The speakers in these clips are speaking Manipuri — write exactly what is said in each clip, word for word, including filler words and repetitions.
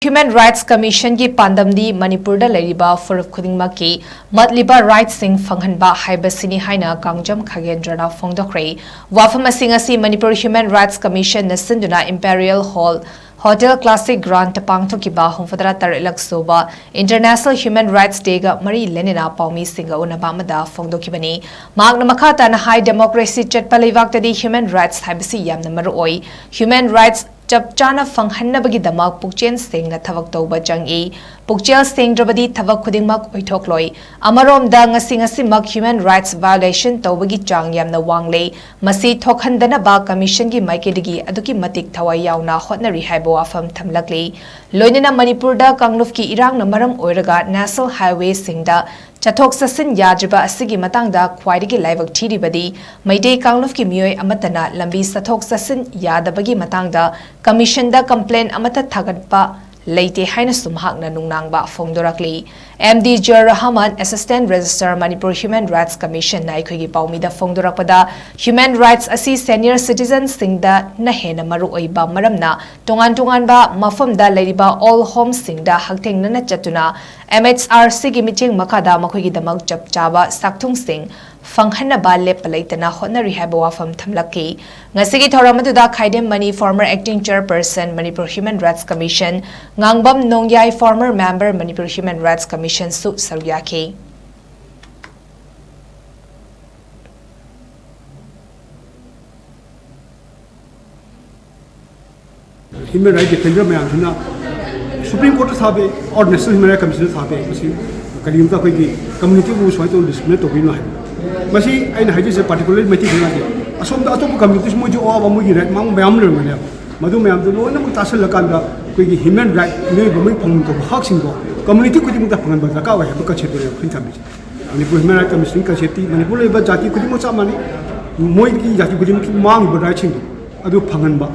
Human Rights Commissionꯒꯤ ꯄꯥꯟꯗꯝꯗꯤ ꯃꯅꯤꯄꯨꯔꯗ ꯂꯩꯔꯤꯕ ꯐꯨꯔꯨꯞ ꯈꯨꯗꯤꯡꯃꯛꯀꯤ ꯃꯠꯂꯤꯕ rightꯁꯤꯡ ꯐꯪꯍꯟꯕ ꯍꯥꯏꯕꯁꯤꯅꯤ ꯍꯥꯏꯅ ꯀꯥꯡꯖꯝ ꯈꯒꯦꯟꯗ꯭ꯔꯅ ꯐꯣꯡꯗꯣꯛꯈ꯭ꯔꯦ꯫ ꯋꯥꯐꯝ ꯑꯁꯤ ꯉꯁꯤ ꯃꯅꯤꯄꯨꯔ Human Rights Commissionꯅ ꯁꯤꯟꯗꯨꯅ Imperial Hall Hotel Classic Groundꯇ ꯄꯥꯡꯊꯣꯛꯈꯤꯕ ꯍꯨꯝꯐꯨꯇꯔꯥ ꯇꯔꯦꯠꯂꯛ ꯁꯨꯕ International Human Rights Dayꯒ ꯃꯔꯤ ꯂꯩꯅꯅ ꯄꯥꯎꯃꯤꯁꯤꯡꯒ ꯎꯅꯕ ꯑꯃꯗ ꯐꯣꯡꯗꯣꯛꯈꯤꯕꯅꯤ꯫ ꯃꯍꯥꯛꯅ ꯃꯈꯥ ꯇꯥꯅ ꯍꯥꯏ, democracy ꯆꯠꯄ ꯂꯩꯕꯥꯛꯇꯗꯤ human rights ꯍꯥꯏꯕꯁꯤ ꯌꯥꯝꯅ ꯃꯔꯨ ꯑꯣꯏ꯫ Human rights ꯆꯞ ꯆꯥꯅ ꯐꯪꯍꯟꯅꯕꯒꯤꯗꯃꯛ ꯄꯨꯛꯆꯦꯜ ꯁꯦꯡꯅ ꯊꯕꯛ ꯇꯧꯕ ꯆꯪꯏ꯫ ꯄꯨꯛꯆꯦꯜ ꯁꯦꯡꯗ꯭ꯔꯕꯗꯤ ꯊꯕꯛ ꯈꯨꯗꯤꯡꯃꯛ ꯑꯣꯏꯊꯣꯛꯂꯣꯏ꯫ ꯑꯃꯔꯣꯝꯗ, ꯉꯁꯤ ꯉꯁꯤꯃꯛ human rights violation ꯇꯧꯕꯒꯤ ꯆꯥꯡ ꯌꯥꯝꯅ ꯋꯥꯡꯂꯦ꯫ ꯃꯁꯤ ꯊꯣꯛꯍꯟꯗꯅꯕ Commissionꯒꯤ ꯃꯥꯏꯀꯩꯗꯒꯤ ꯑꯗꯨꯛꯀꯤ ꯃꯇꯤꯛ ꯊꯋꯥꯏ ꯌꯥꯎꯅ ꯍꯣꯠꯅꯔꯤ ꯍꯥꯏꯕ ꯋꯥꯐꯝ ꯊꯝꯂꯛꯂꯤ꯫ ꯂꯣꯏꯅꯅ ꯃꯅꯤꯄꯨꯔꯗ ꯀꯥꯡꯂꯨꯞꯀꯤ ꯏꯔꯥꯡꯅ ꯃꯔꯝ ꯑꯣꯏꯔꯒ national highwayꯁꯤꯡꯗ ꯆꯠꯊꯣꯛ ꯆꯠꯁꯤꯟ ꯌꯥꯗ꯭ꯔꯤꯕ ꯑꯁꯤꯒꯤ ꯃꯇꯥꯡꯗ ꯈ꯭ꯋꯥꯏꯗꯒꯤ ꯂꯥꯏꯕꯛ ꯊꯤꯔꯤꯕꯗꯤ ꯃꯩꯇꯩ ꯀꯥꯡꯂꯨꯞꯀꯤ ꯃꯤꯑꯣꯏ ꯑꯃꯠꯇꯅ ꯂꯝꯕꯤ ꯆꯠꯊꯣꯛ ꯆꯠꯁꯤꯟ ꯌꯥꯗꯕꯒꯤ ꯃꯇꯥꯡꯗ Commissionꯗ complain ꯑꯃꯠꯇ ꯊꯥꯒꯠꯄ ꯂꯩꯇꯦ ꯍꯥꯏꯅꯁꯨ ꯃꯍꯥꯛꯅ ꯅꯨꯡꯅꯥꯡꯕ ꯐꯣꯡꯗꯣꯔꯛꯂꯤ꯫ M D Ziaur Rahman, Assistant Registrar, Manipur Human Rights Commissionꯅ ꯑꯩꯈꯣꯏꯒꯤ ꯄꯥꯎꯃꯤꯗ ꯐꯣꯡꯗꯣꯔꯛꯄꯗ, human rights ꯑꯁꯤ senior citizenꯁꯤꯡꯗꯅ ꯍꯦꯟꯅ ꯃꯔꯨ ꯑꯣꯏꯕ ꯃꯔꯝꯅ, ꯇꯣꯉꯥꯟ ꯇꯣꯉꯥꯟꯕ ꯃꯐꯝꯗ ꯂꯩꯔꯤꯕ old homeꯁꯤꯡꯗ ꯍꯛꯊꯦꯡꯅꯅ ꯆꯠꯇꯨꯅ M H R Cꯒꯤ ꯃꯤꯠꯌꯦꯡ ꯃꯈꯥꯗ ꯃꯈꯣꯏꯒꯤꯗꯃꯛ ꯆꯞ ꯆꯥꯕ ꯁꯛꯊꯨꯡꯁꯤꯡ ꯐꯪꯍꯟꯅꯕ ꯂꯦꯞꯄ ꯂꯩꯇꯅ ꯍꯣꯠꯅꯔꯤ ꯍꯥꯏꯕ ꯋꯥꯐꯝ ꯊꯝꯂꯛꯈꯤ꯫ ꯉꯁꯤꯒꯤ ꯊꯧꯔꯝ ꯑꯗꯨꯗ Khaidem Mani, former acting chairperson, Manipur Human Rights Commission, Ngangbam Nongyai, former member, Manipur Human Rights Commissionꯁꯨ ꯁꯔꯨꯛ ꯌꯥꯈꯤ꯫ Human rights defender ꯃꯌꯥꯝꯁꯤꯅ Supreme Courtꯇ ꯊꯥꯕ ꯌꯥꯏ, or National Human Rights Commissionꯗ ꯊꯥꯕ ꯌꯥꯏ꯫ ꯃꯁꯤ ꯀꯔꯤꯒꯨꯝꯕ ꯑꯩꯈꯣꯏꯒꯤ communityꯕꯨ ꯁꯨꯃꯥꯏꯅ ꯇꯧꯅ discriminate ꯇꯧꯕꯤꯅꯣ ꯍꯥꯏꯕ꯫ ꯃꯁꯤ ꯑꯩꯅ ꯍꯥꯏꯖꯔꯤꯁꯦ particularly ꯃꯩꯇꯩ ꯈꯛꯇ ꯅꯠꯇꯦ, ꯑꯁꯣꯝꯗ ꯑꯇꯣꯞꯄ communityꯁꯨ ꯃꯣꯏꯁꯨ ꯑꯋꯥꯕ, ꯃꯣꯏꯒꯤ right ꯃꯥꯡꯕ ꯃꯌꯥꯝ ꯑꯃ ꯂꯩꯔꯝꯒꯅꯦꯕ꯫ ꯃꯗꯨ ꯃꯌꯥꯝꯗꯨ ꯂꯣꯏꯅꯃꯛ ꯇꯥꯁꯜꯂꯀꯥꯟꯗ ꯑꯩꯈꯣꯏꯒꯤ human right, ꯃꯤꯑꯣꯏꯕ ꯑꯃꯒꯤ ꯐꯪꯐꯝ ꯊꯣꯛꯄ ꯍꯛꯁꯤꯡꯗꯣ community ꯈꯨꯗꯤꯡꯃꯛꯇ ꯐꯪꯍꯟꯕ ꯗꯔꯀꯥꯔ ꯑꯣꯏ ꯍꯥꯏꯕ conceptꯇꯨꯅꯦꯕ ꯑꯩꯈꯣꯏꯅ ꯊꯝꯃꯤꯁꯦ꯫ ꯃꯅꯤꯄꯨꯔ Human Rights Commissionꯒꯤ conceptꯇꯤ ꯃꯅꯤꯄꯨꯔ ꯂꯩꯕ ꯖꯥꯇꯤ ꯈꯨꯗꯤꯡꯃꯛ ꯆꯞ ꯃꯥꯟꯅꯩ꯫ ꯃꯣꯏꯒꯤ ꯖꯥꯇꯤ ꯈꯨꯗꯤꯡꯃꯛꯀꯤ ꯃꯥꯡꯉꯤꯕ rightꯁꯤꯡꯗꯣ ꯑꯗꯨ ꯐꯪꯍꯟꯕ꯫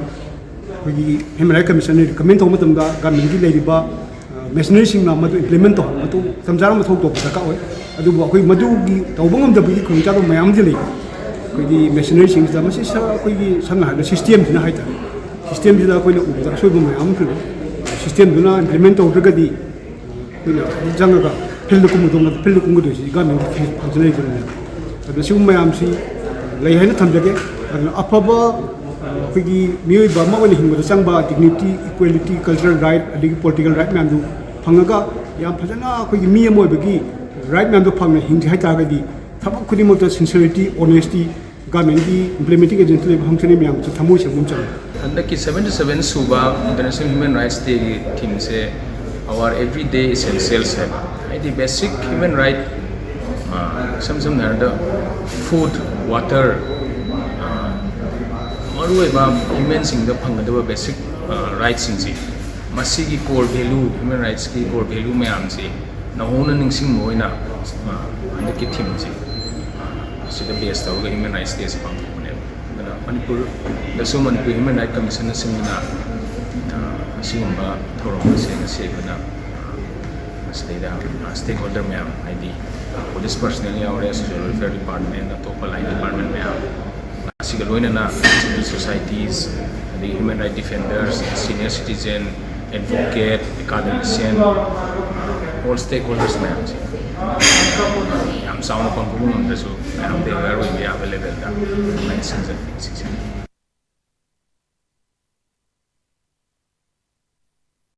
ꯑꯩꯈꯣꯏꯒꯤ Human Rights Commissionꯅ recommend ꯇꯧꯕ ꯃꯇꯝꯗ governmentꯀꯤ ꯂꯩꯔꯤꯕ, ꯑ, machineryꯁꯤꯡꯅ ꯃꯗꯨ implement ꯇꯧꯍꯟꯕ, ꯃꯇꯨꯡ ꯃꯇꯝ ꯆꯥꯅ ꯃꯊꯧ ꯇꯧꯕ ꯗꯔꯀꯥꯔ ꯑꯣꯏ꯫ ꯑꯗꯨꯕꯨ ꯑꯩꯈꯣꯏ ꯃꯗꯨꯒꯤ ꯇꯧꯕ ꯉꯝꯗꯕꯒꯤ ꯈꯨꯗꯣꯡꯆꯥꯗꯕ ꯃꯌꯥꯝ ꯑꯃꯗꯤ ꯂꯩ꯫ ꯑꯩꯈꯣꯏꯒꯤ machineryꯁꯤꯡꯁꯤꯗ ꯃꯁꯤ ꯁ-, ꯑꯩꯈꯣꯏꯒꯤ ꯁꯝꯅ ꯍꯥꯏꯔꯕꯗ systemꯁꯤꯅ ꯍꯥꯏꯇꯥꯔꯦ, systemꯁꯤꯗ ꯑꯩꯈꯣꯏꯅ ꯎꯕꯗ ꯑꯁꯣꯏꯕ ꯃꯌꯥꯝ ꯑꯃꯁꯨ ꯂꯩ꯫ ꯁꯤꯁꯇꯦꯝꯗꯨꯅ ꯏꯝꯄ꯭ꯂꯤꯃꯦꯟ ꯇꯧꯗ꯭ꯔꯒꯗꯤ ꯑꯩꯈꯣꯏꯅ ꯆꯪꯉꯒ ꯐꯤꯜꯗ ꯀꯨꯝꯒꯗꯧ ꯐꯤꯜꯗ ꯀꯨꯝꯒꯗꯣꯏꯁꯤ ꯒꯃꯦꯟꯒꯤ ꯐꯪꯁꯟ ꯂꯩꯕꯅꯤꯅ꯫ ꯑꯗꯨꯅ ꯁꯤꯒꯨꯝꯕ ꯃꯌꯥꯝꯁꯤ ꯂꯩ ꯍꯥꯏꯅ ꯊꯝꯖꯒꯦ꯫ ꯑꯗꯨꯅ ꯑꯐꯕ ꯑꯩꯈꯣꯏꯒꯤ ꯃꯤꯑꯣꯏꯕ ꯑꯃ ꯑꯣꯏꯅ ꯍꯤꯡꯕꯗ ꯆꯪꯕ ꯗꯤꯒꯅꯤꯇꯤ, ꯏꯀ꯭ꯋꯦꯂꯤꯇꯤ, ꯀꯜꯆꯔꯦꯜ ꯔꯥꯏꯠ, ꯑꯗꯒꯤ ꯄꯣꯂꯤꯇꯤꯀꯦꯜ ꯔꯥꯏꯠ ꯃꯌꯥꯝꯗꯨ ꯐꯪꯉꯒ ꯌꯥꯝ ꯐꯖꯅ ꯑꯩꯈꯣꯏꯒꯤ ꯃꯤ ꯑꯃ ꯑꯣꯏꯕꯒꯤ ꯔꯥꯏꯠ ꯃꯌꯥꯝꯗꯣ ꯐꯪꯅ ꯍꯤꯡꯁꯤ ꯍꯥꯏꯇꯥꯔꯒꯗꯤ ꯊꯕꯛ ꯈꯨꯗꯤꯡꯃꯛꯇ ꯁꯤꯟꯁꯤꯌꯔꯤꯇꯤ, ꯑꯣꯅꯦꯁꯇꯤ, ꯒꯃꯦꯟꯒꯤ ꯏꯝꯄ꯭ꯂꯤꯃꯦꯟꯇꯤꯡ ꯑꯦꯖꯦꯟꯁꯤ ꯂꯩꯕ ꯐꯪꯁꯟ ꯃꯌꯥꯝꯁꯨ ꯊꯃꯣꯏ ꯁꯦꯡꯕ ꯑꯃ ꯆꯪꯉꯤ꯫ ꯍꯟꯗꯛꯀꯤ seventy seven ꯁꯨꯕ International Human Rights Dayꯒꯤ themeꯁꯦ Our Everyday Essentials ꯍꯥꯏꯕ, ꯍꯥꯏꯗꯤ basic human right, ꯏꯁꯝ ꯁꯝꯅ ꯍꯥꯏꯔꯕꯗ food, water, ꯃꯔꯨꯑꯣꯏꯕ ꯍ꯭ꯌꯨꯃꯦꯟꯁꯤꯡꯗ ꯐꯪꯒꯗꯕ basic rightꯁꯤꯡꯁꯤ, ꯃꯁꯤꯒꯤ core value, human rightsꯀꯤ core value ꯃꯌꯥꯝꯁꯤ ꯅꯧꯍꯧꯅ ꯅꯤꯡꯁꯤꯡꯕ ꯑꯣꯏꯅ ꯍꯟꯗꯛꯀꯤ themeꯁꯤ ꯁꯤꯗ base ꯇꯧꯔꯒ Human Rights Dayꯁꯤ ꯄꯥꯡꯊꯣꯛꯄꯅꯦꯕ꯫ ꯑꯗꯨꯅ ꯃꯅꯤꯄꯨꯔꯗꯁꯨ ꯃꯅꯤꯄꯨꯔ Human Rights Commissionꯅꯆꯤꯡꯕꯅ ꯑꯁꯤꯒꯨꯝꯕ ꯊꯧꯔꯝ ꯑꯁꯤ ꯉꯁꯤ ꯑꯩꯈꯣꯏꯅ ꯃꯁꯤꯗꯩꯗ stakeholder ꯃꯌꯥꯝ, ꯍꯥꯏꯗꯤ police personnel ꯌꯥꯎꯔꯦ, social welfare department, ꯑꯇꯣꯞꯄ line department ꯃꯌꯥꯝ, ꯑꯁꯤꯒ ꯂꯣꯏꯅꯅ civil societies, ꯑꯗꯒꯤ human rights defenders, senior citizen, advocate, academician, all stakeholders ꯃꯌꯥꯝꯁꯦ ꯌꯥꯝ ꯆꯥꯎꯅ ꯄꯥꯡꯊꯣꯛꯄ ꯉꯝꯗ꯭ꯔꯁꯨ ꯃꯌꯥꯝꯗ aware ꯑꯣꯏꯕ ꯌꯥꯕ levelꯗ ꯑꯗꯨꯃꯥꯏꯅ ꯁꯤꯟꯖꯕꯅꯤ ꯁꯤꯁꯦ꯫